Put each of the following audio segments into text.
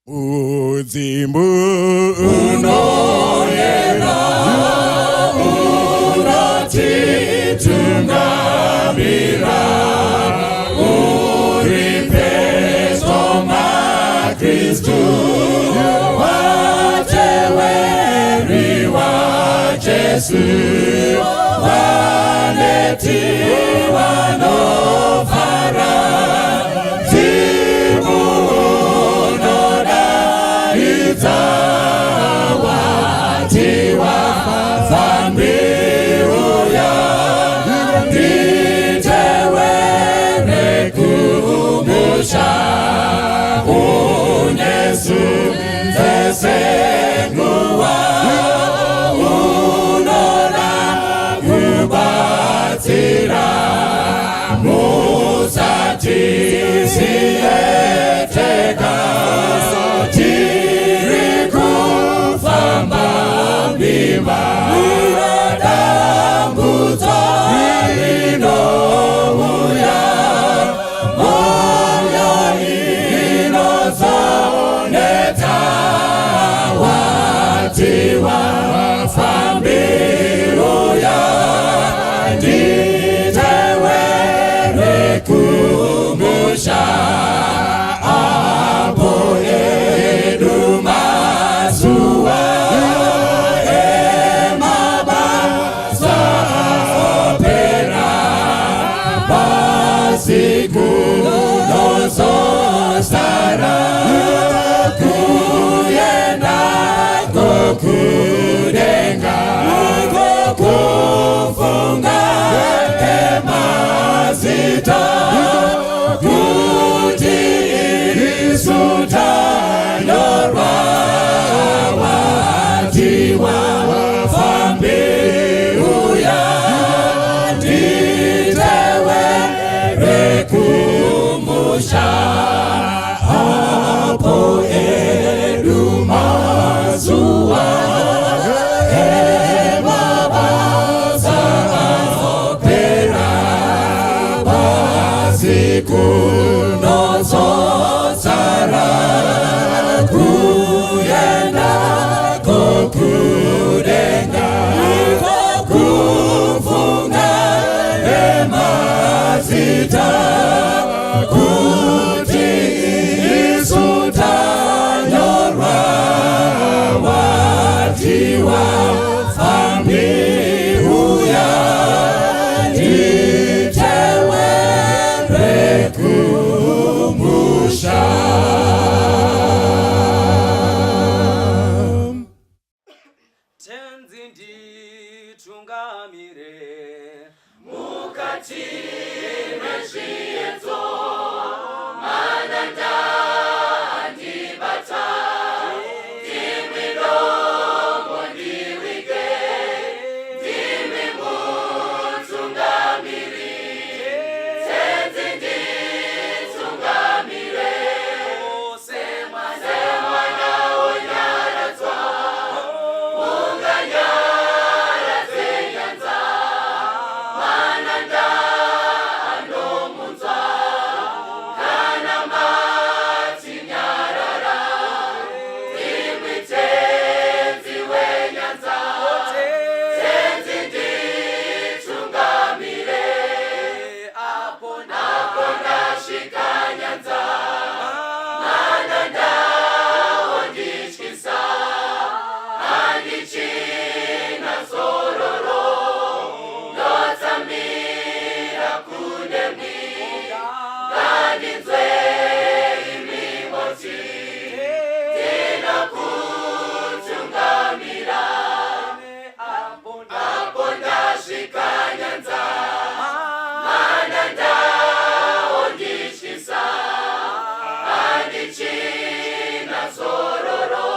Mudzimu unoyera unotitungamira uri pedyo maKristu vateveri vaJesu vaneti vanofara Mudzimu unodaidza wati vafambi uya nditevere kumusha unesu dzese nguva unoda kubatsira musatisiye tega tiri kufamba murima dambudzo rinouya mwoyo inozoneta wati vafambi uya nditevere kumusha apo edu mazuva emabasa opera pasi kunozosara kuenda kokudenga kufunga emazita kuti isu tanyorwa wati vafambi uya nditevere kumusha apo edu mazuva emabasa opera pasi kunozosara kuenda kokudenga kufunga emazita kuti isu tanyorwa wati vafambi uya nditevere kumusha. Tenzi nditungamire mukati mezviedzo mananda andibata ndimi dombo ndiwike ndimi mutungamiri Tenzi nditungamire semwana wonyaradzwa unganyaradze nyanza mananda anomunzwa kana matinyarara ndimwi Tenzi wenyanza Tenzi nditungamire apo apo ndasvika nyanza mananda ondityisa handichina zororo ndotsamira kunemwi ngandinzwe imi moti ndinokutungamira apo ndasvika nyanza mananda ondityisa handichina zororo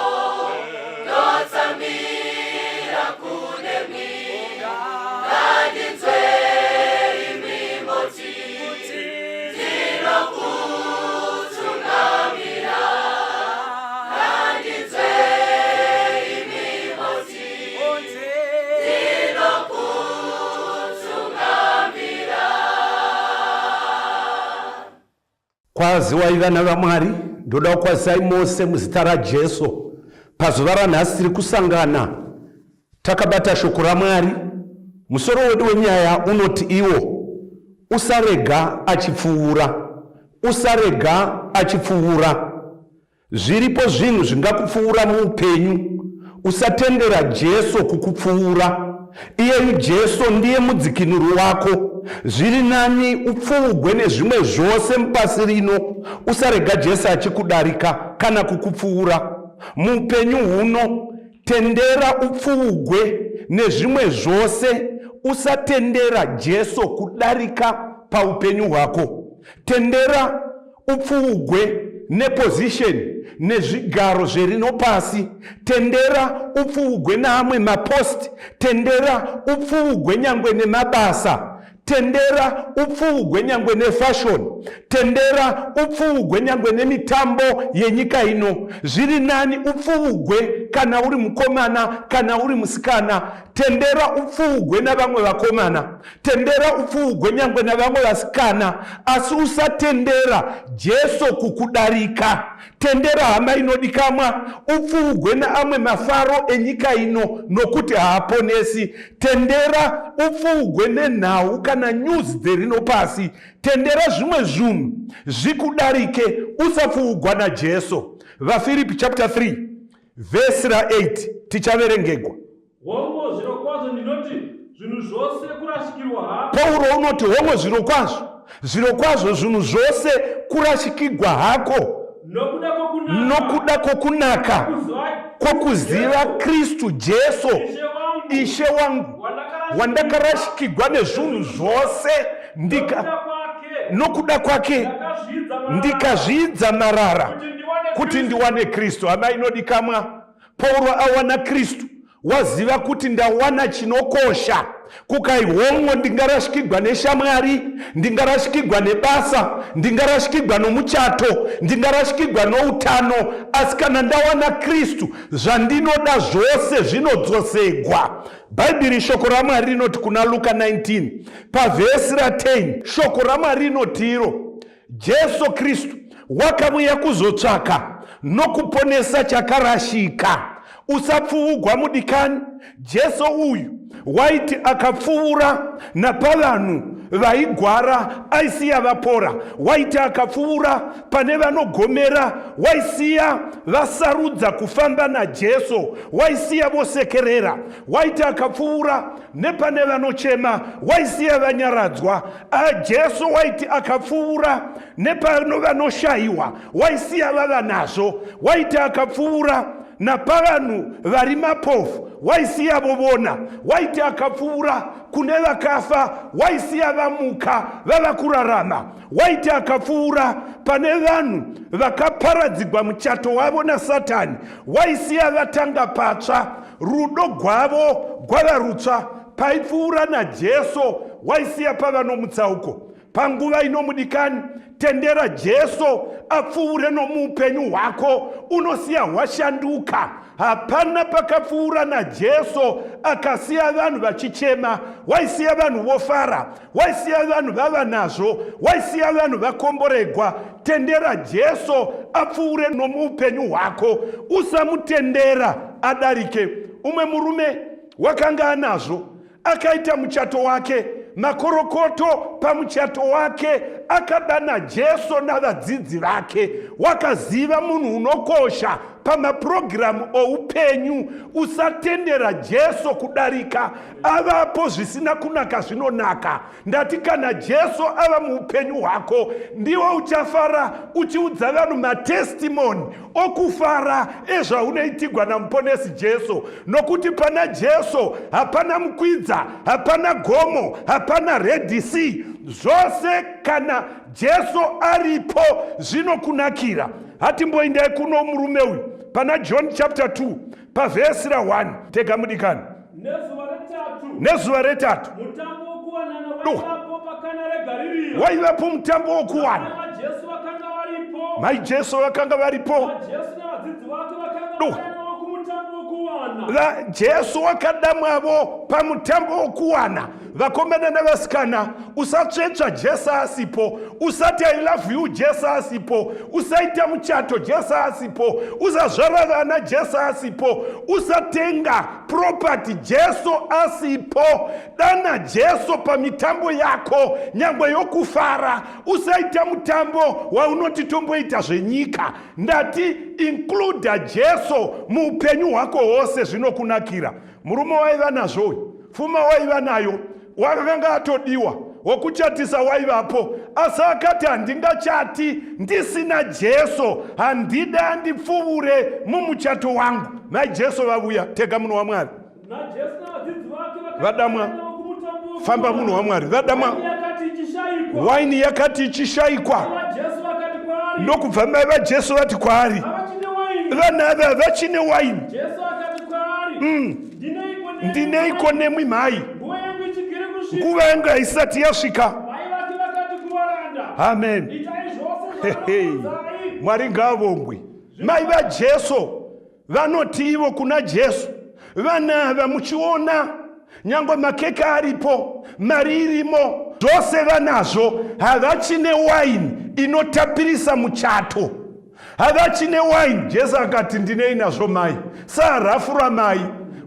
ndotsamira kunemwi ngandinzwe imi moti ndinokutungamira ngandinzwe imi moti ndinokutungamira. Kwaziwai vana vaMwari. Ndoda kukwazisai mose muzita raJesu. Pazuva ranhasi tiri kusangana takabata shoko raMwari. Musoro wedu wenyaya unoti iwo usarega achipfuura. Usarega achipfuura. Zviripo zvinhu zvingakupfuura muupenyu. Usatendera Jesu kukupfuura. Iyeyu Jesu ndiye mudzikinuri wako. Zviri nani upfuugwe nezvimwe zvose mupasi rino, usarega Jesu achikudarika kana kukupfuura. Muupenyu huno, tendera upfuugwe nezvimwe zvose, usatendera Jesu kudarika paupenyu hwako. Tendera upfuugwe neposition nezvigaro zverino pasi. Tendera upfuugwe naamwe mapost. Tendera upfuugwe nyangwe nemabasa. Tendera upfuugwe nyangwe nefashion. Tendera upfuugwe nyangwe nemitambo yenyika ino. Zviri nani upfuugwe kana uri mukomana kana uri musikana. Tendera upfuugwe navamwe vakomana. Tendera upfuugwe nyangwe navamwe vasikana, asi usatendera Jesu kukudarika. Tendera hama inodikamwa upfuugwe naamwe mafaro enyika ino nokuti haaponesi. Tendera upfuugwe nenhau kana news dzerino pasi. Tendera zvimwe zvunhu zvikudarike usapfuugwa naJesu. VaFiripi chapter 3 vhesi ra8 tichaverengegwa. Hongo, zvirokwazvo ndinoti zvinhu zvose kurashikirwa hako. Pauro unoti hongo, zvirokwazvo, zvirokwazvo zvinhu zvose kurashikigwa hako Nokuda kwokunaka, nokuda kwokunaka kwokuziva Kristu Jesu Ishe wangu, Ishe wangu, wandakarashikigwa nezvinhu zvose ndika nokuda kwake, nokuda kwake ndakazvidza marara, ndikazvidza marara kuti ndiwane kuti Kristu. ndiwane Kristu. Hama inodikamwa, Pauro awana Kristu, waziva kuti ndawana chinokosha. Kukai hongo ndingarashikigwa neshamwari, ndingarashikigwa nebasa, ndingarashikigwa nomuchato, ndingarashikigwa noutano, asi kana ndawana Kristu, zvandinoda zvose zvinodzosegwa. Bhaibheri shoko raMwari rinoti kuna Luka 19 pavhesi ra10, shoko raMwari rinoti iro Jesu Kristu wakavuya kuzotsvaka nokuponesa chakarashika. Usapfuvugwa mudikani. Jesu uyu waiti akapfuvura napavanhu vaigwara aisiya vapora. Waiti akapfuvura pane vanogomera waisiya vasarudza kufamba naJesu, waisiya vosekerera. Waiti akapfuvura nepane vanochema waisiya vanyaradzwa. Jesu waiti akapfuura nepano vanoshayiwa waisiya vava nazvo. Waiti akapfuura napavanhu vari mapofu waisiya vovona. Waiti akapfuura kune vakafa waisiya vamuka vava kurarama. Waiti akapfuura pane vanhu vakaparadzigwa muchato wavo naSatani waisiya vatanga patsva, rudo gwavo gwava rutsva. Paipfuura naJesu waisiya pava nomutsauko. Panguva ino mudikani, tendera Jesu apfuure nomuupenyu hwako, unosiya hwashanduka. Hapana pakapfuura naJesu akasiya vanhu vachichema, waisiya vanhu vofara, waisiya vanhu vava nazvo, waisiya vanhu vakomboregwa. Tendera Jesu apfuure nomuupenyu hwako, usamutendera adarike. Umwe murume wakanga anazvo akaita muchato wake, makorokoto pamuchato wake akadana Jesu navadzidzi vake. Wakaziva munhu unokosha pamapurogiramu oupenyu. Usatendera Jesu kudarika avapo zvisina kunaka zvinonaka. Ndati kana Jesu ava muupenyu hwako, ndiwe uchafara uchiudza vanhu matestimoni okufara ezvaunoitigwa naMuponesi Jesu, nokuti pana Jesu hapana mukwidza, hapana gomo, hapana Red Sea. Zvose kana Jesu aripo zvinokunakira. Hatimboindai kuno murume uyu pana John chapter 2 pavhesi ra 1. Tega mudikani. Nezuva retatu. Nezuva retatu. Mutambo wokuwanana waivapo paKana reGarirea. Waivapo mutambo wokuwana. Jesu vakanga varipo. Mai Jesu vakanga varipo. Jesu navadzidzi vake vakanga vadanwawo kumutambo wokuwana. Jesu wakadamwavo pamutambo wokuwana. Vakomana navasikana, Usatsvetsva Jesu asipo. Usati I love you Jesu asipo. Usaita muchato Jesu asipo. Usazvara vana Jesu asipo. Usatenga property Jesu asipo. Dana Jesu pamitambo yako nyangwe yokufara. Usaita mutambo waunoti tomboita zvenyika. Ndati include Jesu muupenyu hwako hwose zvinokunakira. Murume waiva nazvo uyu, pfuma waiva nayo, wakanga atodiwa, wokuchatisa waivapo, asi akati handingachati ndisina Jesu, handide andipfuvure mumuchato wangu. Mai Jesu vavuya, tega munhu waMwari. Vadamwa, famba munhu waMwari, vadamwa. Waini yakati ichishaikwa, ndokubva mai vaJesu vati kwaari, vana ava vachine waini. Ndineiko nemwi mhai? Nguva yangu haisati yasvika. Amen. Mwari ngaavongwe. Mai vaJesu Vanoti ivo kuna Jesu, Vana ava muchiona, nyangwe makeke aripo, mari irimo, zvose vanazvo, havachine waini inotapirisa muchato, havachine waini. Jesu akati, Ndinei nazvo mai, saharafu ramai,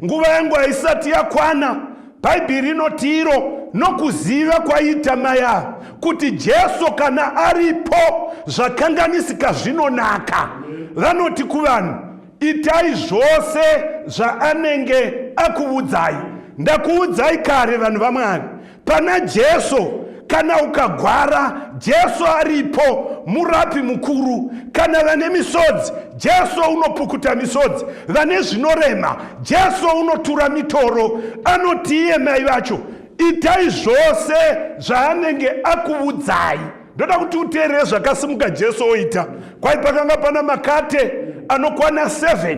nguva yangu haisati yakwana. Bhaibheri rinoti iro nokuziva kwaiita mai ava kuti Jesu kana aripo zvakanganisika zvinonaka. Vanoti kuvanhu, itai zvose zvaanenge akuudzai. Ndakuudzai kare vanhu vaMwari, pana Jesu kana ukagwara Jesu aripo murapi mukuru. Kana vane misodzi Jesu unopukuta misodzi, vane zvinorema Jesu unotura mitoro. Anoti iye mai vacho, itai zvose zvaanenge akuudzai. Ndoda kuti uteerere zvakasimuka Jesu oita. Kwai pakanga pana makate anokwana 7.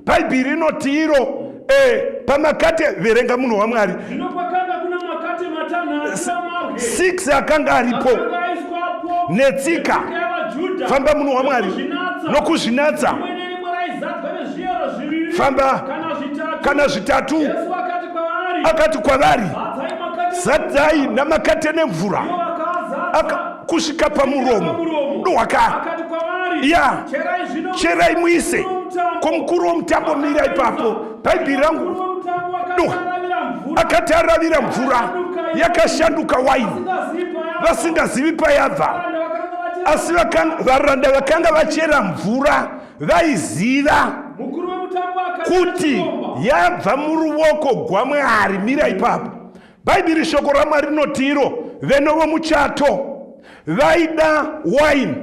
Bhaibheri rinoti iro eh, pamakate verenga munhu waMwari. Zvino kwakanga kuna makate matanhatu amabwe 6 akanga aripo akanga aiswapo netsika. netsika yavaJudha Famba munhu waMwari nokuzvinatsa. nokuzvinatsa. Rimwe nerimwe raizadzwa nezviyero zviviri Famba. kana zvitatu. Kana zvitatu. Jesu akati kwavari, Akati kwavari, Zadzai makate zadzai namakate nemvura. Ivo vakaazadza Aka, kusvika pamuromo dohwaka akati kwavari, Ya. Cherai zvino cherai muise mukuru womutambo." komukuru womutambo mira ipapo bhaibheri rangu Mukuru womutambo akati Dohwa. aravira mvura, akati aravira mvura yakashanduka waini vasingazivi payabva. vasingazivi payabva Varanda vakanga vachera asi varanda vakanga vachera mvura vaiziva Mukuru wemutambo akati kuti achikomba, yabva muruoko gwaMwari. Mira ipapo. Bhaibheri shoko raMwari rinoti iro veno vomuchato vaida waini,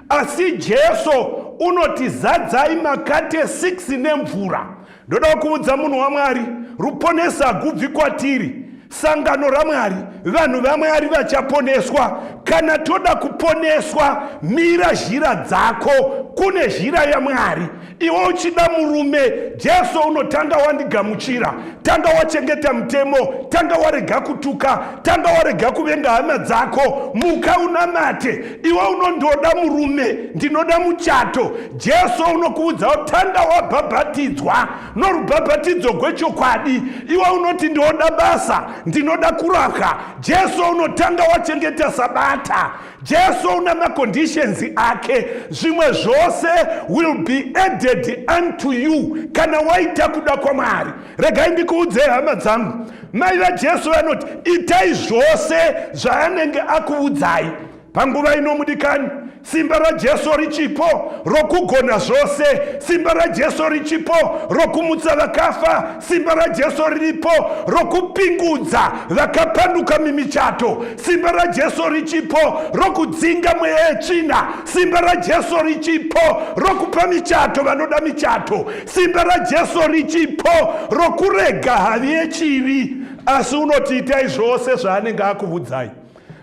asi Jesu unoti zadzai makate 6 nemvura. Ndoda kuudza munhu waMwari, ruponeso hagubvi kwatiri. Sangano raMwari, vanhu vaMwari vachaponeswa. Kana toda kuponeswa, mira zhira dzako kune zhira yaMwari. Iwe uchida murume, Jesu unotanga wandigamuchira, tanga wachengeta mutemo, tanga warega kutuka, tanga warega kuvenga hama dzako, muka unamate. Iwe unondoda murume, ndinoda muchato. Jesu unokuudza tanga wabhabhatidzwa norubhabhatidzo gwechokwadi. Iwe unoti ndinoda basa, ndinoda kurapwa. Jesu unotanga wachengeta Sabata. Jesu una maconditions ake, zvimwe zvose will be added unto you kana waita kuda kwaMwari. Regai ndikuudzei hama dzangu, mai vaJesu vanoti itai zvose zvaanenge akuudzai. Panguva ino mudikani, simba raJesu richipo rokugona zvose, simba raJesu richipo rokumutsa vakafa, simba raJesu riripo rokupingudza vakapanduka mimichato, simba raJesu richipo rokudzinga mweya yetsvina, simba raJesu richipo rokupa michato vanoda michato, simba raJesu richipo rokurega havi yechivi. Asi unoti itai zvose zvaanenge akuvudzai.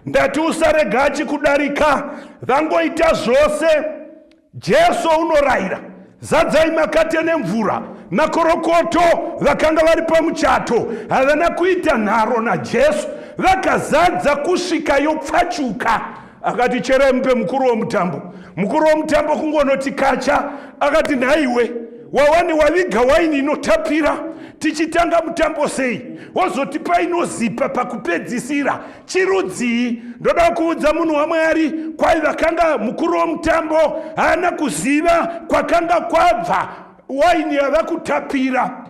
Ndati usarega achikudarika, vangoita zvose. Jesu unorayira, zadzai makate nemvura. Makorokoto vakanga vari pamuchato havana kuita nharo naJesu, vakazadza kusvika yopfachuka. Akati cherai mupe mukuru womutambo. Mukuru womutambo kungonoti kacha, akati nhaiwe, wawani waviga waini inotapira. Tichitanga mutambo sei, wozotipa inozipa pakupedzisira? Chirudzii? Ndoda kuudza munhu waMwari, kwai vakanga mukuru womutambo haana kuziva kwakanga kwabva waini yava kutapira.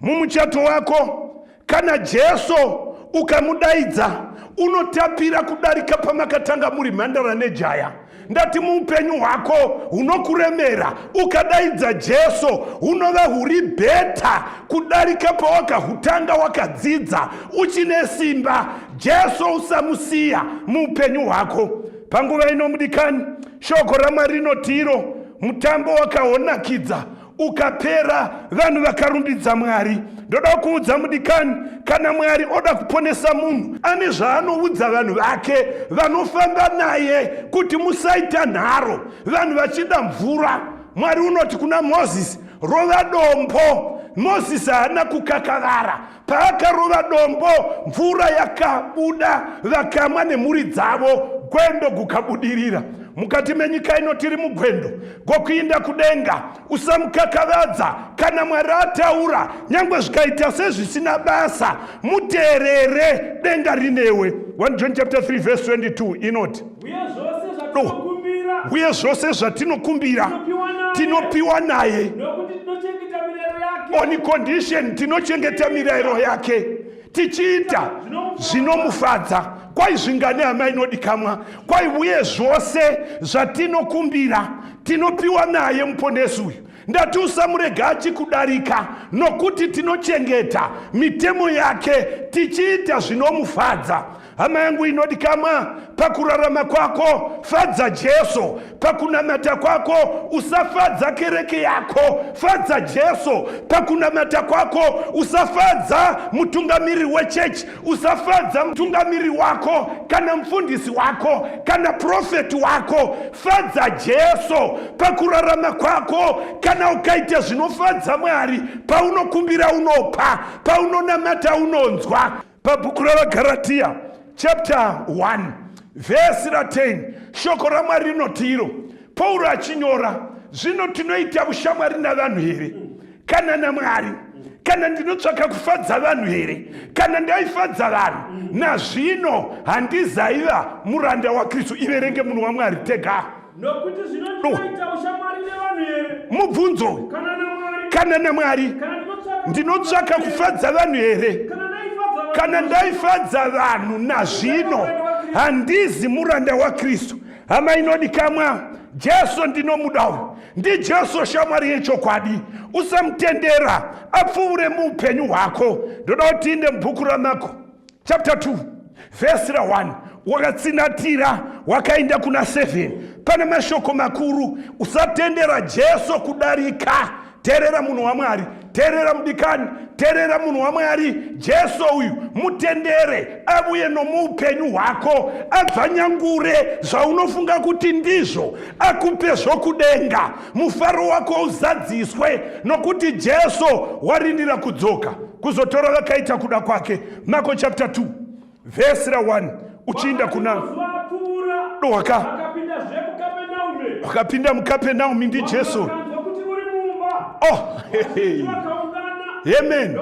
Mumuchato wako, kana Jesu ukamudaidza, unotapira kudarika pamakatanga muri mhandara nejaya. Ndati muupenyu hwako hunokuremera, ukadaidza Jesu hunova huri bheta kudarika pawakahutanga wakadzidza uchine simba. Jesu usamusiya muupenyu hwako. Panguva ino mudikani, shoko raMwari rinoti iro mutambo wakahonakidza ukapera vanhu vakarumbidza Mwari. Ndoda kuudza mudikani, kana Mwari oda kuponesa munhu, ane zvaanoudza vanhu vake vanofamba naye kuti musaita nharo. Vanhu vachida mvura, Mwari unoti kuna Mozisi, rova dombo. Mozisi haana kukakavara. Paakarova dombo, mvura yakabuda, vakamwa nemhuri dzavo, gwendo gukabudirira. Mukati menyika ino tiri mugwendo gokuinda kudenga. Usamukakavadza kana Mwari ataura, nyangwe zvikaita sezvisina basa, muteerere, denga rinewe. 1 John chapter 3 verse 22 inoti, Uye zvose zvatinokumbira tinopiwa naye, on condition tinochengeta mirayiro yake tichiita zvinomufadza. Kwai zvingane, hama inodikamwa? Kwai uye zvose zvatinokumbira tinopiwa naye muponesi uyu. Ndati usamurega achikudarika, nokuti tinochengeta mitemo yake tichiita zvinomufadza. Hama yangu inodikamwa, pakurarama kwako fadza Jesu, pakunamata kwako usafadza kereke yako, fadza Jesu. Pakunamata kwako usafadza mutungamiriri wechechi, usafadza mutungamiriri wako kana mufundisi wako kana profeti wako, fadza Jesu pakurarama kwako. Kana ukaita zvinofadza Mwari, paunokumbira unopa, paunonamata unonzwa. Pabhuku raVaGaratiya chapter 1 vhesi ra10, shoko raMwari rinoti iro, Pauro achinyora, zvino tinoita ushamwari navanhu here kana naMwari? Kana ndinotsvaka kufadza vanhu here? Kana ndaifadza vanhu, nazvino handizaiva muranda waKristu. Iverenge, munhu waMwari, tega. Nokuti zvino ndinoita ushamwari nevanhu here? Mubvunzo. Kana naMwari? Kana naMwari? Ndinotsvaka kufadza vanhu here? Kana ndaifadza vanhu, nazvino handizi muranda waKristu. Hama inodikamwa, Jesu ndinomuda uyu. NdiJesu shamwari yechokwadi. Usamutendera apfuure muupenyu hwako. Ndoda kuti tiinde mubhuku raMako chapter 2 vhesi ra1, wakatsinatira wakaenda kuna 7. Pane mashoko makuru. Usatendera Jesu kudarika. Teerera munhu waMwari, teerera mudikani, teerera munhu waMwari. Jesu uyu mutendere avuye nomuupenyu hwako, abvanyangure zvaunofunga kuti ndizvo, akupe zvokudenga, mufaro wako uzadziswe, nokuti Jesu warindira kudzoka kuzotora vakaita kuda kwake. Mako chapter 2 vhesi ra1 uchiinda kuna doka. Wakapinda muKapenaumi ndiJesu. Oh, amen.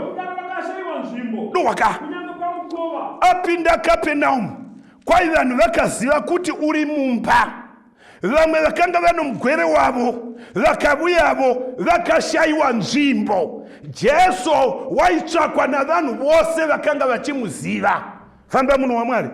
Doka apinda Kapenaumi, kwai vanhu vakaziva kuti uri mumba. Vamwe vakanga vano mugwere wavo vakavuyavo vakashayiwa nzvimbo. Jesu waitsvakwa navanhu vose vakanga vachimuziva. Famba, munhu waMwari.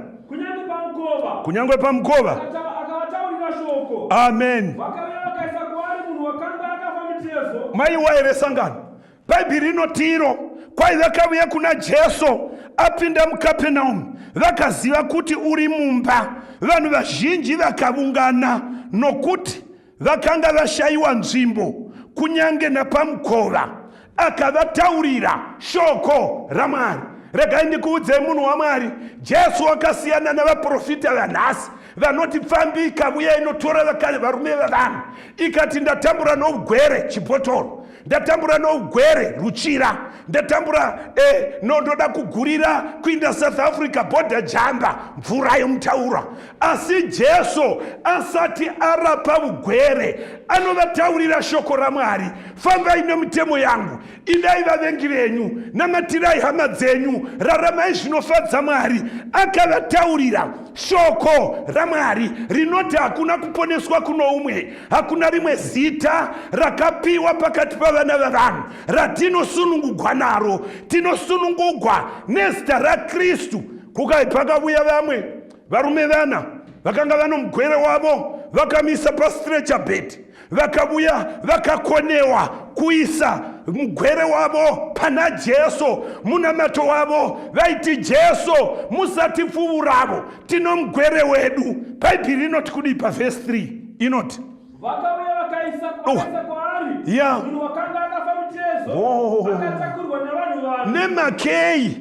Kunyange pamukova, pamukova akavataurira shoko. Amen. Vakauya vakaisa kwaari munhu wakanga akafa mitezo. Maiwa here sangano? Bhaibheri rinoti iro kwai vakavuya kuna Jesu apinda muKapenaumi, vakaziva kuti uri mumba. Vanhu vazhinji vakavungana, nokuti vakanga vashayiwa nzvimbo kunyange napamukova. Akavataurira shoko raMwari. Regai ndikuudzei, munhu waMwari, Jesu wakasiyana navaprofita vanhasi vanoti pfambi ikavuya inotora varume vavanhu ikati ndatambura nougwere chibhotoro, ndatambura nougwere ruchira. Ndatambura eh, no ndoda kugurira kuinda South Africa border jamba mvura yomutaura. Asi Jesu asati arapa vugwere anovataurira shoko raMwari, fambai nemitemo yangu, idai vavengi venyu, namatirai hama dzenyu, raramai zvinofadza Mwari. Akavataurira shoko raMwari rinoti hakuna kuponeswa kuno umwe, hakuna rimwe zita rakapiwa pakati pavana vavanhu ratinosunungugwa naro. Tinosunungugwa nezita raKristu. Kukai pakavuya vamwe varume vana vakanga vano mugwere wavo vakamisa pastretcher bed, vakavuya vakakonewa kuisa mugwere wavo pana Jesu. Munamato wavo vaiti, Jesu musatipfuvuravo, tino mugwere wedu. Bhaibheri rinoti kudii pavhesi 3? Inoti vakauya vakaisa vakaisa kwaari munhu wakanga akafa mutezo, akatakurwa navanhu vana. Nemakei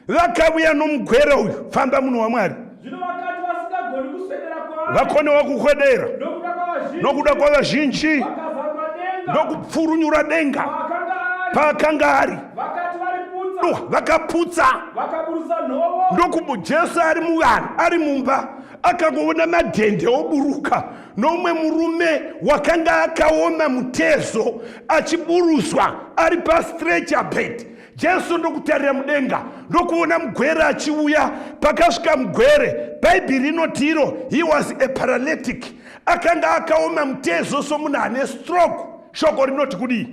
vakavuya nomugwere uyu. Famba munhu waMwari. Zvino vakati vasingagoni kuswedera kwaari vakonewa kukwedera nokuda kwavazhinji, nokuda kwavazhinji, vakazarura denga ndokupfurunyura denga paakanga ari, paakanga ari. Vakati variputsa, Duh, vakaputsa, vakaburusa nhovo. Ndokubu Jesu ari muvanhu, ari mumba, akangoona madhende oburuka noumwe murume wakanga akaoma mutezo achiburuswa ari pastretcher bed. Jesu ndokutarira mudenga ndokuona mugwere achiuya. Pakasvika mugwere, Bhaibheri rinoti iro he was a paralytic, akanga akaoma mutezo somunhu ane stroke. Shoko rinoti kudii?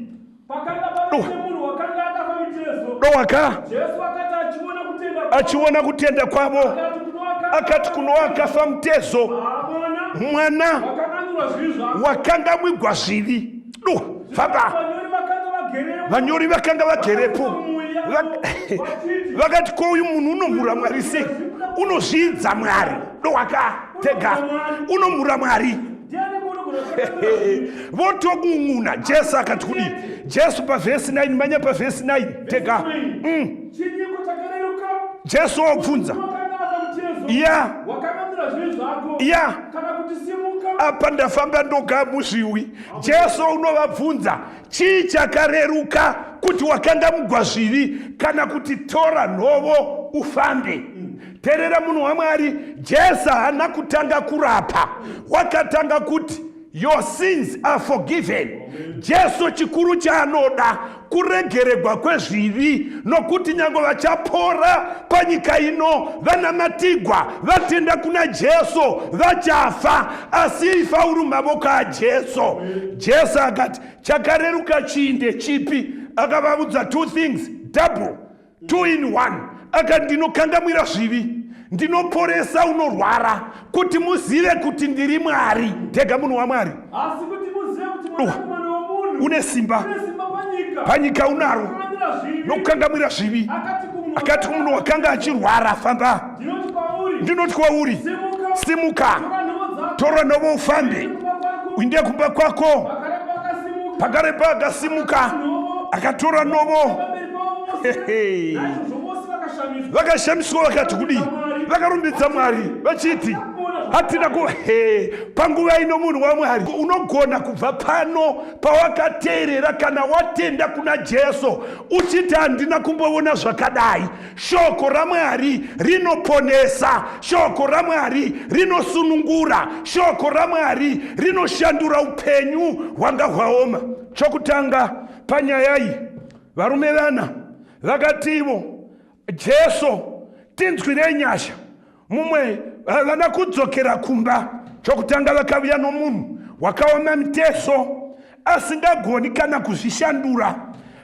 Pakanga pave nemunhu wakanga akafa mitezo. Dowaka. Jesu akati achiona kutenda kwavo, achiona kutenda kwavo, akati kuno wakanga akati kuno wakafa mutezo, "Ah, mwana, mwana, wakanganwirwa zvivi zvako. wakangamwigwa zvivi. Duh, famba. Vanyori vakanga vagerepo. Vanyori vakanga vagerepo vakati, ko uyu munhu unomhura Mwari sei? Unozviidza Mwari. Dowaka tega unomhura Mwari. Ndiani unogona kukanganwira zvivi? Votogun'una. Jesu akati kudii? Jesu pavhesi 9, manya pavhesi 9 tega. Chinyiko chakareruka? Jesu wobvunza. Wakanga afa mutezo. Wakanganwirwa zvivi zvako. Kana kuti simuka. Apa ndafamba ndoga muzviwi. Jesu unovabvunza, chii chakareruka, kuti wakangamugwa zvivi kana kuti tora nhovo ufambe? Terera munhu waMwari, Jesu haana kutanga kurapa, wakatanga kuti your sins are forgiven. Jesu chikuru chaanoda kuregeregwa kwezvivi, nokuti nyange vachapora panyika ino vanamatigwa vatenda kuna Jesu vachafa, asi ifa uri mumavoko aJesu. Jesu akati chakareruka chii ndechipi? Akavaudza two things, double, two in one. Akati ndinokangamwira zvivi, ndinoporesa unorwara, kuti muzive kuti ndiri Mwari. Tega munhu waMwari. Asi kuti muzive kuti Mwanakomana womunhu une simba une simba panyika panyika unaro kukanganwira zvivi, nokukangamwira zvivi, akati kumunhu akati kumunhu wakanga achirwara, famba, ndinoti kwauri, ndinoti kwauri, simuka, simuka, tora nhovo dzako, tora nhovo ufambe, kumba kwako. Uinde kumba kwako. Pakarepo akasimuka, Pakarepo akasimuka, akatora nhovo pamberi pavo vose. Hehe. Naizvozvo vose vakashamiswa, Vakashamiswa vakati kudii? Vakarumbidza Mwari vachiti hatina ku he. Panguva ino munhu waMwari unogona kubva pano pawakateerera kana watenda kuna Jesu uchiti handina kumboona zvakadai. Shoko raMwari rinoponesa, shoko raMwari rinosunungura, shoko raMwari rinoshandura upenyu hwanga hwaoma. Chokutanga panyaya iyi, varume vana vakativo, Jesu tinzwirei nyasha. Mumwe havana kudzokera kumba. Chokutanga vakavuya nomunhu wakaoma mitezo asingagoni kana kuzvishandura,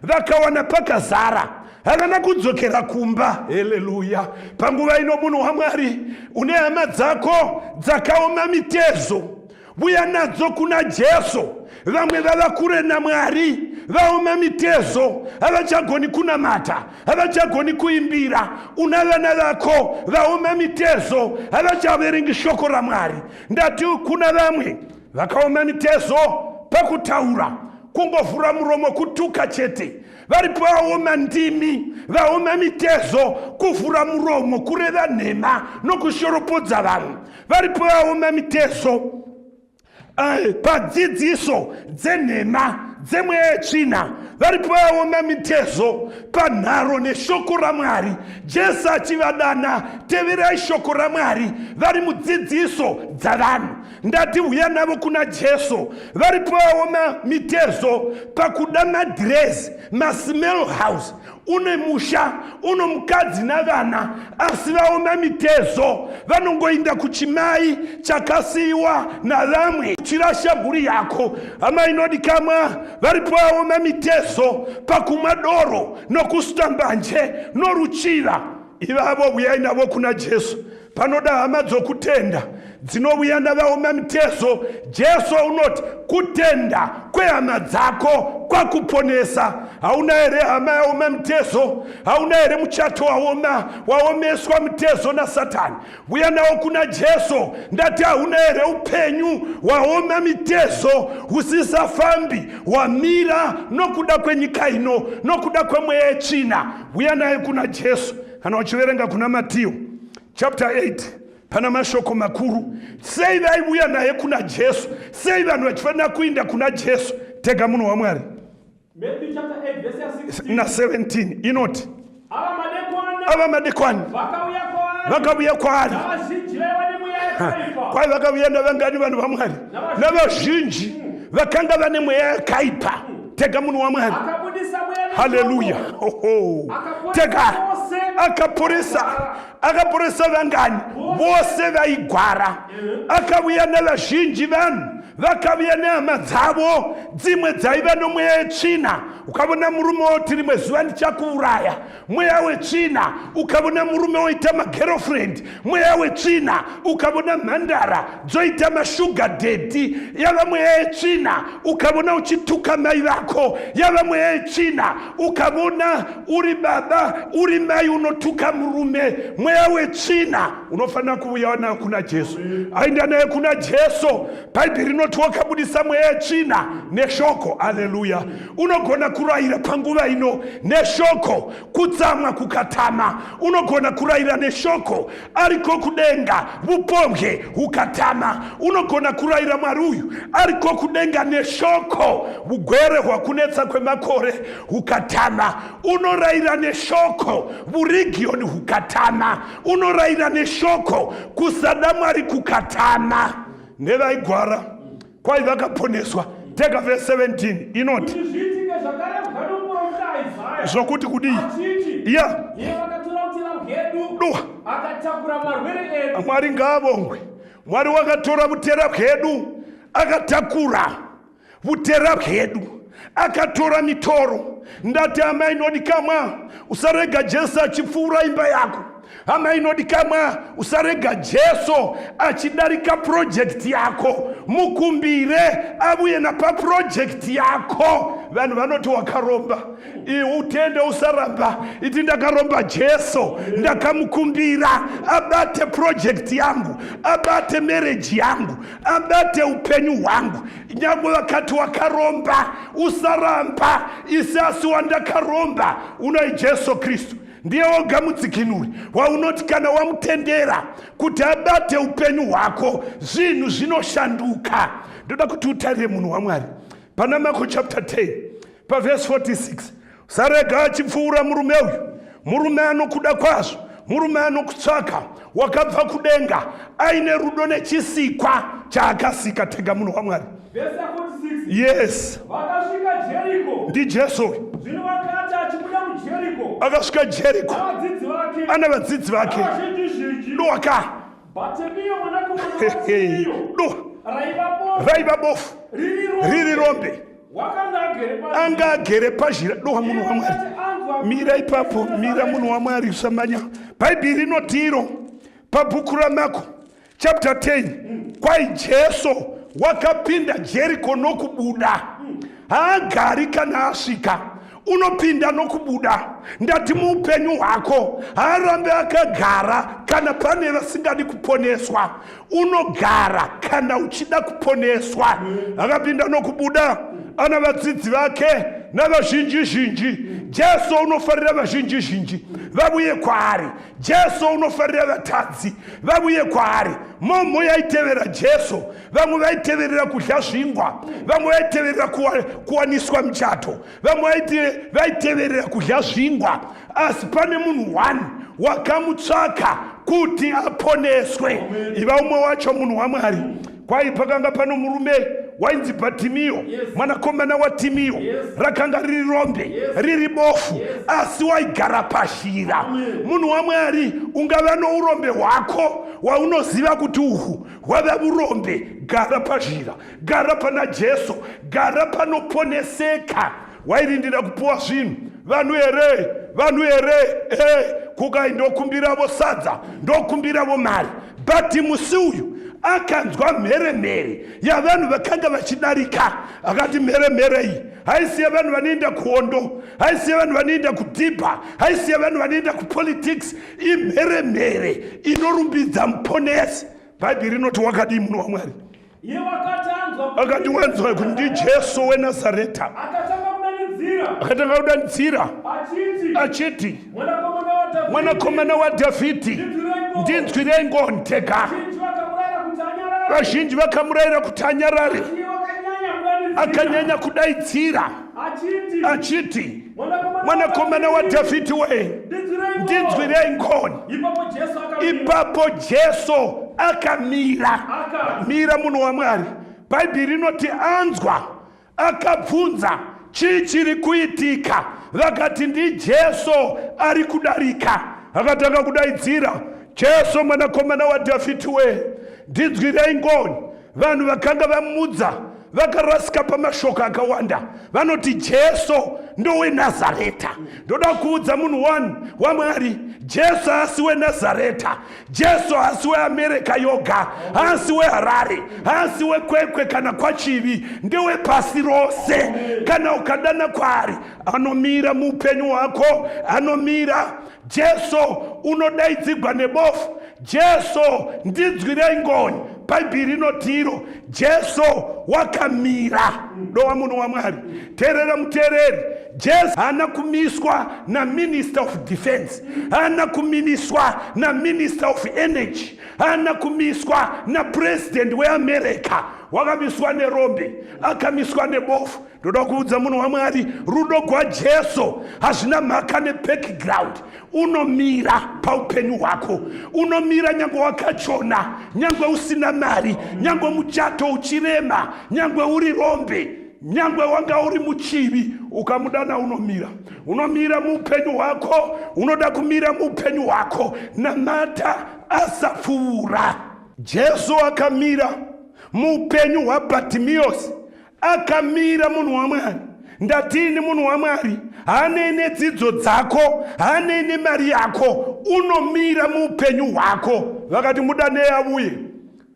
vakawana pakazara, havana kudzokera kumba. Haleluya! Panguva ino munhu waMwari, une hama dzako dzakaoma mitezo, vuya nadzo kuna Jesu. Vamwe vava kure naMwari, vaoma mitezo, havachagoni kunamata, havachagoni kuimbira. Una vana vako vaoma mitezo, havachaverengi shoko raMwari. Ndati kuna vamwe vakaoma mitezo pakutaura, kungovhura muromo kutuka chete. Varipo vaoma ndimi, vaoma mitezo, kuvhura muromo kureva nhema nokushoropodza vamwe. Varipo vaoma mitezo padzidziso dzenhema dzemweya yetsvina. Varipo vaoma mitezo panharo neshoko raMwari. Jesu achivadana, teverai shoko raMwari, vari mudzidziso dzavanhu. Ndati huya navo kuna Jesu. Varipo vaoma mitezo pakuda madhirezi, masmell house, une musha uno mukadzi navana asi vaoma mitezo vanongoinda kuchimai chakasiyiwa navamwe chirasha mhuri yako hama inodikamwa varipo vaoma mitezo pakumwa doro nokusuta mbanje noruchiva ivavo huyai navo kuna jesu Panoda hama dzokutenda dzinouya navaoma mitezo. Jesu unoti kutenda kwehama dzako kwakuponesa. Hauna here hama yaoma mitezo? Hauna here muchato waoma waomeswa mitezo naSatani? Vuya nawo kuna Jesu. Ndati hauna here upenyu waoma mitezo husisafambi hwamira nokuda kwenyika ino nokuda kwemweya yetsvina? Vuya naye kuna Jesu. Kana uchiverenga kuna Matiyo chapter 8 pana mashoko makuru. Sei vaiuya naye kuna Jesu? Sei vanhu vachifanira kuinda kuna Jesu? Tega munhu waMwari. Matthew chapter 8 verse ya 16 Na 17 inoti ava madekwana ava madekwani vakauya kwaari vakauya kwaari navazhinji vaiva nemweya yakaipa kwai vakauya navangani vanhu vaMwari navazhinji vakanga vane mweya yakaipa tega munhu wamwari akabudisa mweya haleluya oho tega akaporesa akaporesa vangani vose vaigwara akavuya nevazhinji vanhu vakavuya nehama dzavo dzimwe dzaiva nomweya yetsvina ukavona murume woti rimwe zuva ndichakuuraya mweya wetsvina ukavona murume woita magerofriend mweya wetsvina ukavona mhandara dzoita mashuga dedi yava mweya yetsvina ukavona uchituka mai vako yava mweya yetsvina ukavona uri baba uri mai unotuka murume mweya wetsvina unofanira kuvuya nayo kuna jesu aenda naye kuna jesu bhaibheri rinoti wakabudisa mweya yetsvina neshoko aleluya Unogona kurayira panguva ino neshoko, kutsamwa kukatama. Unogona kurayira neshoko, ariko kudenga, vupombwe hukatama. Unogona kurayira Mwari uyu ariko kudenga neshoko, vugwere hwakunetsa kwemakore hukatama. Unorayira neshoko, vurigiyoni hukatama. Unorayira neshoko, kusada Mwari kukatama. Nevaigwara kwai vakaponeswa tega vhesi 17 inoti zvokuti kudii ya duwa mwari ngaavongwe mwari wakatora vutera bwedu akatakura vutera bwedu akatora mitoro ndati hama inodikamwa usarega jesu achipfuura imba yako Hama inodikamwa, usarega Jesu achidarika purojekiti yako. Mukumbire avuye napapurojekiti yako. Vanhu vanoti wakaromba, iwe utende usaramba. Iti ndakaromba Jesu, ndakamukumbira abate purojekiti yangu, abate mereji yangu, abate upenyu hwangu. Nyangwe vakati wakaromba, usaramba. Isi asi wandakaromba unai Jesu Kristu. Ndiye oga mudzikinuri waunoti kana wamutendera kuti abate upenyu hwako zvinhu zvinoshanduka. Ndoda kuti utarire munhu waMwari pana Marko chapter 10 pavhesi 46. Usarega achipfuura murume uyu, murume anokuda kwazvo, murume anokutsvaka, wakabva kudenga aine rudo nechisikwa chaakasika. Tega munhu waMwari. Verse 46. Yes. Vakasvika Jeriko. NdiJesu uyu. Zvino vakati achibuda muJeriko. Akasvika Jeriko. Navadzidzi vake. Ana vadzidzi vake. Navazhinji zhinji. Doka. Bartimeo mwanakomana waTimeo. Do. Raiva bofu. Raiva bofu. Riri rombe. Riri rombe. Wakanga agere pazhira. Anga agere pazhira. Doka munhu waMwari. Mira ipapo, mira munhu waMwari usamanya. Bhaibheri rinoti iro pabhuku raMako chapter 10 kwai Jesu wakapinda Jeriko nokubuda. Haagari kana asvika, unopinda nokubuda. Ndati muupenyu hwako haarambe akagara kana pane vasingadi kuponeswa. Unogara kana uchida kuponeswa. Akapinda nokubuda ana vadzidzi vake navazhinji zhinji. Jesu unofarira vazhinji zhinji vavuye kwaari. Jesu unofarira vatadzi vavuye kwaari. Mhomho yaitevera Jesu, vamwe vaiteverera kudya zvingwa, vamwe vaiteverera kuwaniswa muchato, vamwe vaiteverera kudya zvingwa, asi pane munhu one wakamutsvaka kuti aponeswe. Iva umwe wacho, munhu waMwari. Kwai pakanga pano murume wainzi Bhatimiyo, mwanakomana waTimiyo. Rakanga riri rombe, riri bofu, asi waigara pazhira. Munhu waMwari, ungava nourombe hwako hwaunoziva kuti uhu hwava urombe, gara pazhira, gara pana Jesu, gara panoponeseka. Wairindira kupuwa zvinhu vanhu here? Vanhu here? E, kukai ndokumbiravo sadza, ndokumbiravo mari. But musi uyu akanzwa mheremhere yavanhu vakanga vachidarika, akati mheremhere iyi haisi yevanhu vanoenda kuhondo, haisi yevanhu vanoenda kudhibha, haisi yevanhu vanoenda kupolitics, imheremhere inorumbidza Muponesi. Bhaibheri rinoti wakadii munhu waMwari? Iye wakati anzwa kuti Akati wanzwa kuti ndiJesu weNazareta, akatanga kudanidzira akatanga kudanidzira achiti, achiti, Mwanakomana waDhavhidhi, Mwanakomana waDhavhidhi, ndinzwirei ngoni. ndinzwirei ngoni tega. Vazhinji vakamurayira kuti anyarare, Vazhinji vakamurayira kuti anyarare, iye wakanyanya kudanidzira akanyanya kudaidzira achiti, achiti, Mwanakomana Mwanakomana waDhavhidhi we, ndinzwirei ngoni. ndinzwirei ngoni. Ipapo Jesu akamira Ipapo Jesu akamira. Akati. Mira munhu waMwari. Bhaibheri rinoti anzwa akabvunza chii chiri kuitika, vakati ndiJesu ari kudarika. Akatanga kudaidzira, Jesu mwanakomana waDhavhidhi we, ndinzwirei ngoni. Vanhu vakanga vamudza vakarasika pamashoko akawanda, vanoti Jesu ndoweNazareta. Ndoda kuudza munhu one waMwari, Jesu haasi weNazareta, Jesu haasi weAmerica yoga, haasi weHarare, haasi weKwekwe kana kwaChivi, ndewepasi rose. Kana ukadana kwaari, anomira muupenyu hwako, anomira. Jesu unodaidzigwa nebofu, Jesu ndinzwirei ngoni. Bhaibheri rinoti iro Jesu wakamira. Dowa munhu waMwari, teerera muteereri. Jesu haana kumiswa naminister of defense, haana kuminiswa naminister of energy, haana kumiswa napresident weAmerica. Wakamiswa nerombe, akamiswa nebofu. Ndoda kuudza munhu waMwari, rudo gwaJesu hazvina mhaka nebackground. Unomira paupenyu hwako, unomira nyangwe wakachona, nyangwe usina mari, nyangwe muchato uchirema, nyangwe uri rombe, nyangwe wanga uri muchivi, ukamudana unomira. Unomira muupenyu hwako, unoda kumira muupenyu hwako. Namata asapfuura. Jesu akamira muupenyu hwaBhatimiyosi, akamira munhu waMwari. Ndatini munhu waMwari haanei nedzidzo dzako, haanei nemari yako, unomira muupenyu hwako. Vakati mudanei avuye,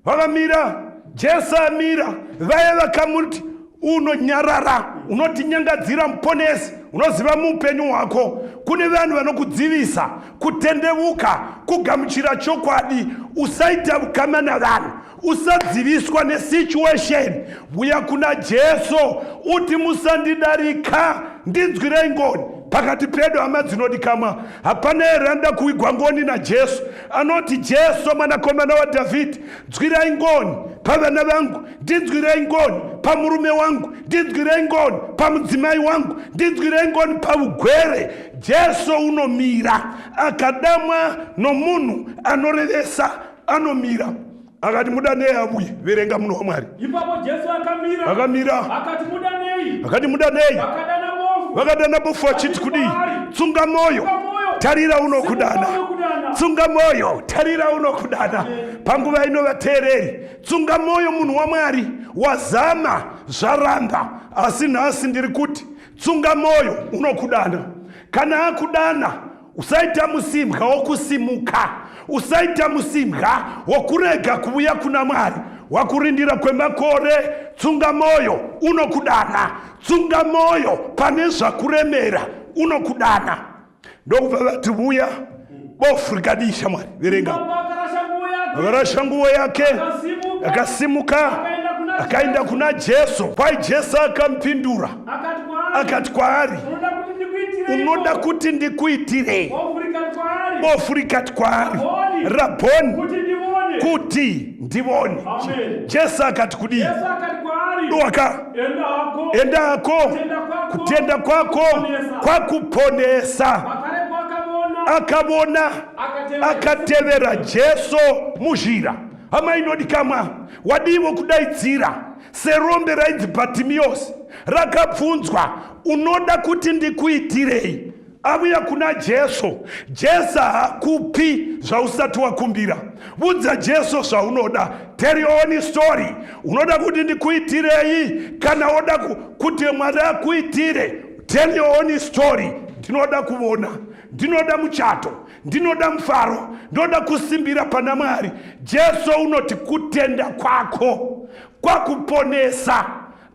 vakamira. Jesu amira, vaya vakamuti unonyarara, unotinyangadzira Muponesi. Unoziva muupenyu hwako kune vanhu vanokudzivisa kutendevuka, kugamuchira chokwadi. Usaita vukama navanhu, usadziviswa nesituation. Vuya kuna Jesu uti musandidarika, ndinzwirei ngoni. Pakati pedu hama dzinodikamwa, hapana here anoda kuwigwa ngoni naJesu? Anoti Jesu mwanakomana waDhavhidhi, nzwirai ngoni pavana vangu, ndinzwirei ngoni pamurume wangu, ndinzwirei ngoni pamudzimai wangu, ndinzwirei ngoni paugwere. Jesu unomira, akadamwa nomunhu anorevesa anomira. Akati mudanei avuye. Verenga munhu waMwari. Ipapo Jesu akamira. Akamira. Akati mudanei. Akati mudanei. Vakadana bofu. Vakadana bofu achiti kudii? Tsunga moyo. Tarira unokudana. Tsunga moyo. Tarira unokudana. Panguva ino vateereri, tsunga moyo munhu waMwari, wazama zvaramba, asi nhasi ndiri kuti tsunga moyo unokudana. Kana akudana, usaita musimbwa wokusimuka, usaita musimbwa wokurega kuvuya kuna Mwari. Wakurindira kwemakore, tsunga moyo unokudana. Tsunga moyo pane zvakuremera, unokudana. Ndokubva vati vuya, bofu rikadii shamwari? Verenga. Akarasha nguvo yake, akasimuka, akaenda kuna Jesu. Kwai Jesu akamupindura akati kwaari, Unoda kuti ndikuitirei? Bofu rikati kwaari, Rabhoni, kuti ndivone. Jesu akati kudii? Waka enda hako, kutenda kwako kwakuponesa. Akavona, akatevera Jesu muzhira. Hama inodikamwa, wadivo kudaidzira serombe rainzi Bhatimiyosi rakabvunzwa, unoda kuti ndikuitirei? Avuya kuna Jesu. Jesu haakupi zvausati wakumbira. Vudza Jesu zvaunoda. Tell your own story. Unoda kuti ndikuitirei? Kana woda kuti Mwari akuitire, tell your own story. Ndinoda kuvona, ndinoda muchato, ndinoda mufaro, ndinoda kusimbira pana Mwari. Jesu unoti kutenda kwako kwakuponesa.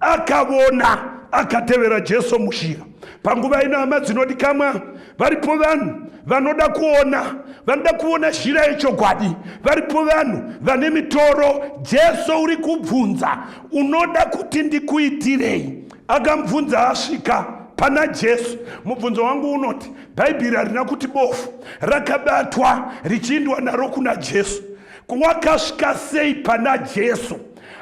Akavona, akatevera Jesu muzhira. Panguva ino, hama dzinodikamwa, varipo vanhu vanoda kuona, vanoda kuona zhira yechokwadi. Varipo vanhu vane mitoro. Jesu uri kubvunza, unoda kuti ndikuitirei? Akamubvunza asvika pana Jesu. Mubvunzo wangu unoti, Bhaibheri harina kuti bofu rakabatwa richiindwa naro kuna Jesu. Wakasvika sei pana Jesu?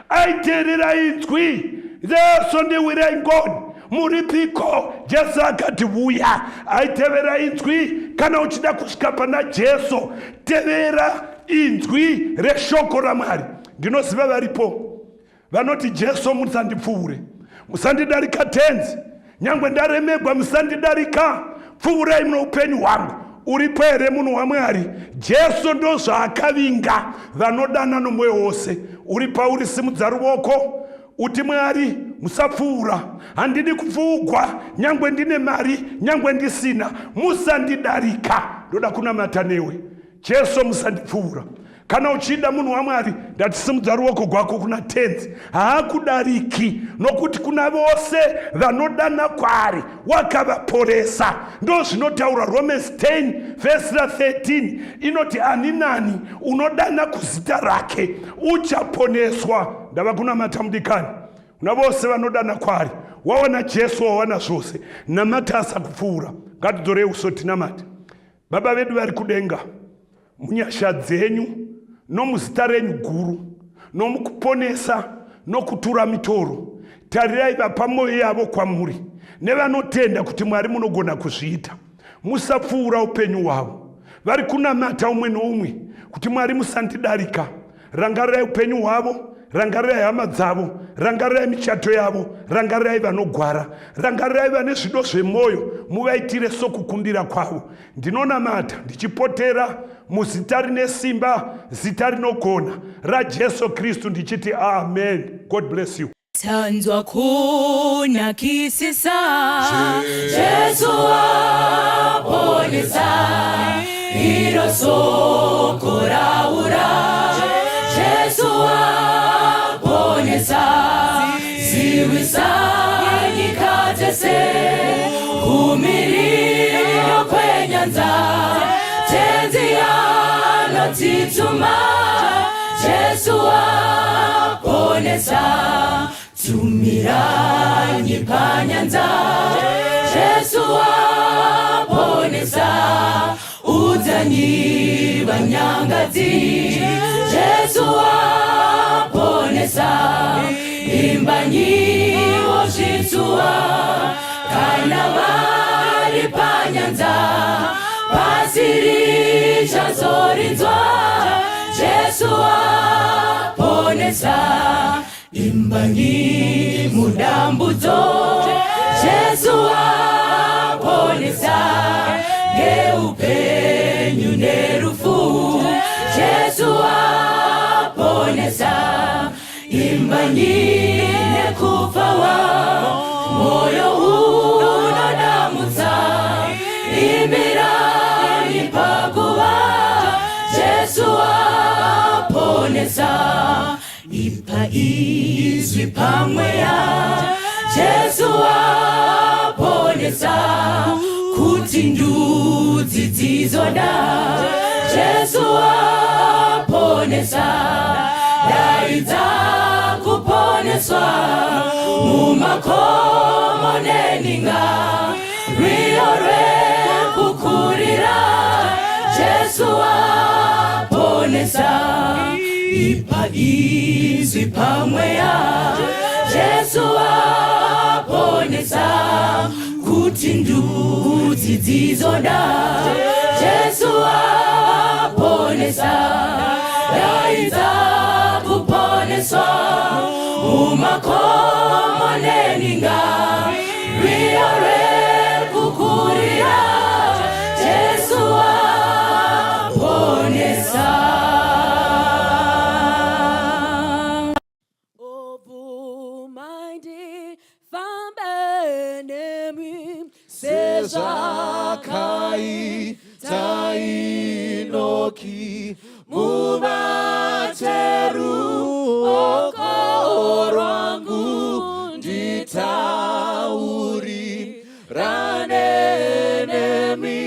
Aiteerera inzwi, Jesu ndiwirei ngoni, muripiko? Jesu akati vuya. Aitevera inzwi. Kana uchida kusvika pana Jesu, tevera inzwi reshoko raMwari. Ndinoziva varipo vanoti, Jesu musandipfuure, musandidarika tenzi, nyangwe ndaremegwa musandidarika, pfuurai noupenyu hwangu. Uripo here munhu waMwari? Jesu ndozvaakavinga vanodana nomwoyo wose. Uri pauri, simudza ruvoko uti, Mwari musapfuura, handidi kupfuugwa, nyangwe ndine mari, nyangwe ndisina, musandidarika, ndoda kunamata newe. Jesu musandipfuura. Kana uchida munhu waMwari, ndatisimudza ruoko gwako kuna Tenzi. Haakudariki, nokuti kuna vose vanodana kwaari wakavaporesa. Ndozvinotaura Romans 10 vhesi ra 13 inoti, ani nani unodana kuzita rake uchaponeswa. Ndava kunamata mudikani, kuna vose vanodana kwaari. Wawana Jesu, wawana zvose. Namata asakupfuura. Ngatidzorei uso tinamate. Baba vedu vari kudenga, munyasha dzenyu nomuzita renyu guru, nomukuponesa nokutura mitoro, tarirai vapa mwoyo yavo kwamuri nevanotenda kuti Mwari munogona kuzviita. Musapfuura upenyu hwavo. Vari kunamata umwe noumwe kuti Mwari musandidarika. Rangarirai upenyu hwavo, rangarirai hama dzavo, rangarirai michato yavo, rangarirai vanogwara, rangarirai vane zvido zvemwoyo, muvaitire sokukumbira kwavo. Ndinonamata ndichipotera muzita rine simba, zita rinogona raJesu Kristu ndichiti amen. God bless you. Tanzwa kunakisisa Jesu aponesa iro soko raura Jesu aponesa ziwisa nyika dzese kumiriro kwenyanza Tenzi anotituma Jesu aponesa tumiranyi panyanza Jesu aponesa udzanyi vanyangadzi Jesu aponesa imbanyiwo zvitsuwa kana vari panyanza pasi richazorinzwa Jesu aponesa imbanyi mudambudzo Jesu aponesa ngeupenyu nerufu Jesu aponesa imbanyi nekufawa moyo unodamutsa imirai paguva Jesu aponesa ipa izwi pamweya Jesu aponesa kuti ndudzi dzizoda Jesu aponesa daidza kuponeswa mumakomo neninga. Rwiyo rwekukurira Jesu aponesa. Ipa izwi pamweya Jesu aponesa. Kuti ndudzi dzizoda Jesu aponesa. Daidza kuponeswa mumakomo neninga. Rwiyo rwekukurira Jesu aponesa. Bvumai ndifambe nemi sezvakaita Enoki mubate ruoko rwangu nditaurirane nemi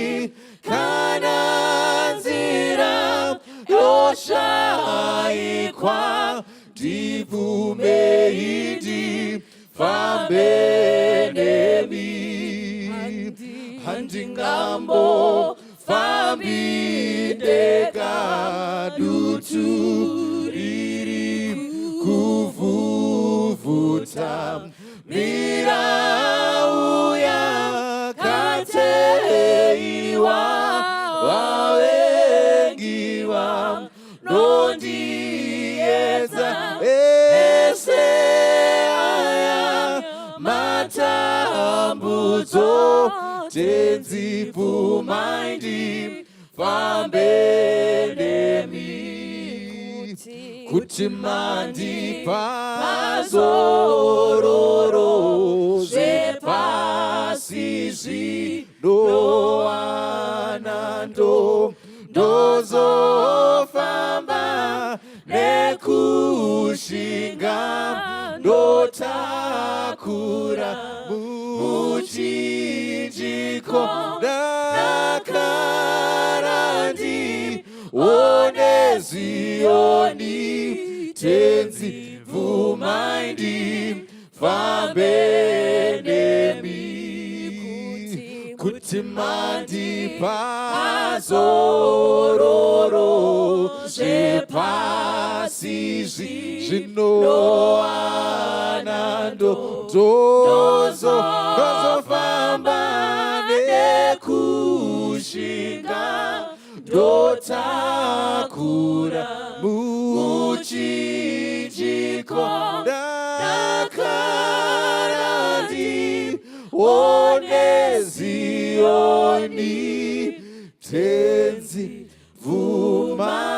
kana nzira yoshaikwa ndibvumei ndifambe nemi handingambofambi ndega dutu riri kuvhuvhuta mirau yakateiwa vavengi vanondiedza ese aya matambudzo Tenzi bvumai ndifambe nemi kuti mandipa zororo zvepasi zvinowana ndo ndozofamba nekushinga ndotakura muchinjiko dakara ndione Zioni Tenzi bvumai ndifambe nemi kuti mandipa zororo zvepasi zvinowana ndo ndozo ndozofamba nekushinga ndotakura muchinjiko dakara ndione Zioni Tenzi bvumai.